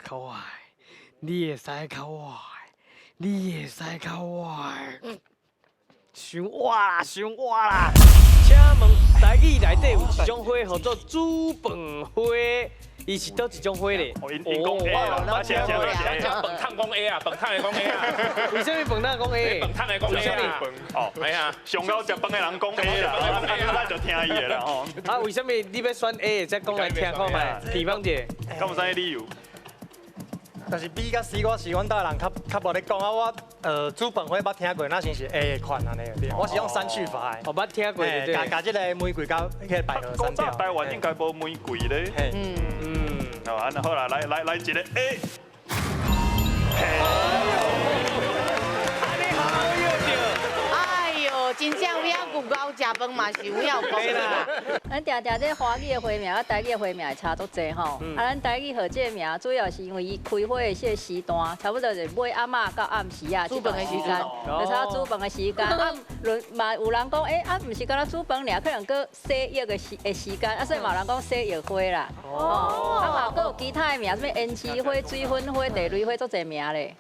較我的，你會使較我的，你會使較我的。傷倚啦，傷倚啦！請問台語內底有一種花，號做煮飯花，伊是佗一種花咧？哦，𪜶講 A 啦，我聽聽聽飯桶講 A 啊，飯桶的講 A 啊。為啥物飯桶講 A？飯桶的講 A 啊。哦，係啊，上𠢕食飯的人講 A 啦，咱就聽伊的啦吼。啊，為啥物你欲選 A？才講來聽看覓？比方者，敢有啥物理由？但是 B 佮 C 我是阮兜的人較較無咧講啊，我煮飯花捌聽過，若像是 A 的款按呢對。我是用刪去法的。哦，捌聽過對。共共這个玫瑰佮彼个百合刪掉。台灣應該無玫瑰咧。哦，按呢好啦，來來來一个 A。按呢好對。哎喲，真正有影牛𠢕食飯嘛是有影有講啦。咱定定這華語的花名佮台語的花名會差足濟吼。啊，咱台語號這个名，主要是因為伊開花的這个時段，差不多是尾暗仔到暗時啊，這段時間，就差煮飯的時間。啊，論嘛有人講，欸，啊，毋是干焦煮飯爾，可能閣洗浴的時間，啊，所以嘛有人講洗浴花啦。哦。啊嘛，閣有其他的名，啥物胭脂花、水粉花、地雷花，足濟名咧。